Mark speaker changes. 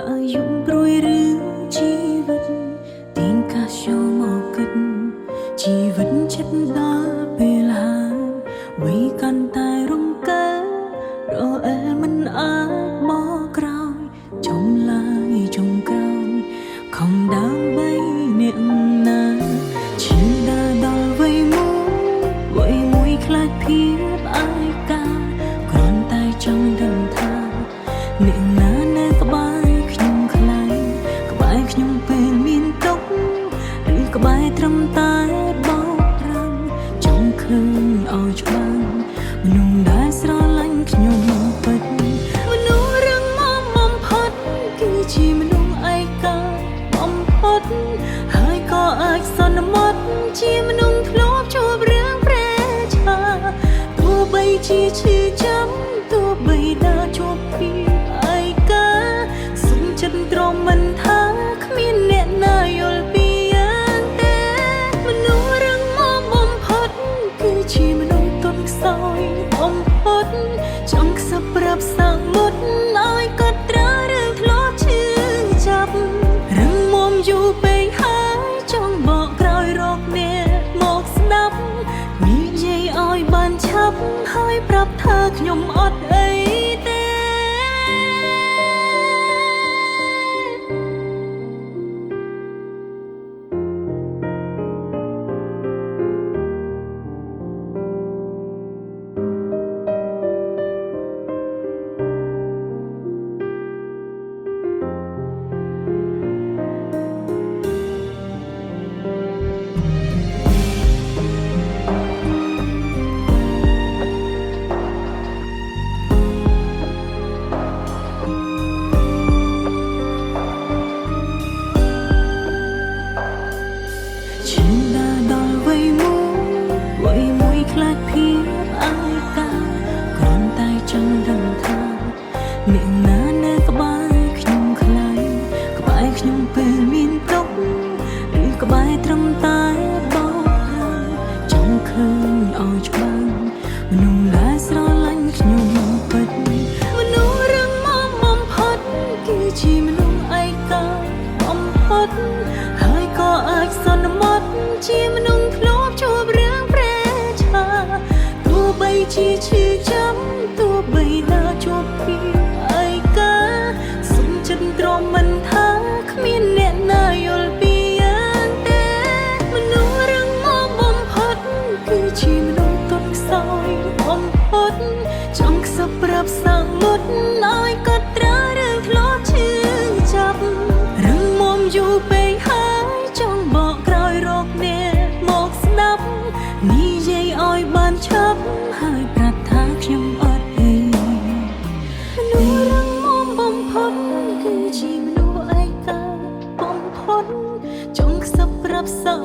Speaker 1: ដើរយំព្រួយរឿងជីវិតទីងកាសចូលមកគិតជីវិតចិត្តដល់ពេលហើយវ័យកាន់តែរំកិលរអិលមិនអាចបកក្រោយចំឡើយចុងក្រោយខំដើម្បីអ្នកណាឈឺដើរដល់វ័យមួយវ័យមួយខ្លាចភាពឯកាគ្រាន់តែចង់ដឹងថាអ្នកណានៅក្បែរខ្ញុំខ្លាំងក្បែរខ្ញុំពេលមានទុក្ខឬក្បែរត្រឹមតែបោកប្រាំចង់ឃើញឲ្យច្បាស់មនុស្សដែលស្រឡាញ់ខ្ញុំពិតមនុស្សរឹងមាំបំផុតគឺជាមនុស្សឯកាបំផុតហើយក៏អាចសន្មត់ជាមនុស្សធ្លាប់ជួបរឿងប្រេឆាទោះបីជាឈឺចាំទោះបីដើរជួបភាពឯកាសុំចិត្តទ្រាំមិនថាគ្មានអ្នកណាយល់ពីយើងទេមនុស្សរឹងមាំបំផុតគឺជាមនុស្សទន់ខ្សោយបំផុតចង់ខ្សឹបប្រាប់សាមុតឲ្យគាត់ត្រារឿងធ្លាប់ឈឺចាប់រឹងមាំយូរពេកហើយចង់បកក្រោយរកអ្នកមកស្ដាប់និយាយឲ្យបានឆាប់ហើយប្រាប់ថាខ្ញុំអត់អីទេ ឈឺដើរដល់វ័យមួយវ័យមួយខ្លាចភាពឯកាគ្រាន់តែចង់ដឹងថាអ្នកណានៅក្បែរខ្ញុំខ្លាំងក្បែរខ្ញុំពេលមានទុក្ខឬក្បែរត្រឹមតែបោកប្រាំចង់ឃើញឲ្យច្បាស់មនុស្សដែលស្រឡាញ់ខ្ញុំពិតមនុស្សរឹងមាំបំផុតគឺជាមនុស្សឯកាបំផុតហើយក៏អាចសន្មត់ជាមនុស្សធ្លាប់ជួបរឿងប្រេឆាទោះបីជាឈឺចាំទោះបីដើរជួបភាពឯកាសុំចិត្តទ្រាំមិនថាគ្មានអ្នកណាយល់ពីយើងទេមនុស្សរឹងមាំបំផុតគឺជាមនុស្សទន់ខ្សោយបំផុតចង់ខ្សឹបប្រាប់សាមុតឲ្យគាត់ត្រារឿងធ្លាប់ឈឺចាប់រឹងមាំយូរពេកហើយចង់បកក្រោយរកអ្នកមកស្ដាប់និយាយឲ្យបានឆាប់ហើយប្រាប់ថាខ្ញុំអត់អីមនុស្សរឹងមាំបំផុតគឺជាមនុស្សឯកាបំផុតចង់ខ្សឹបប្រាប់សា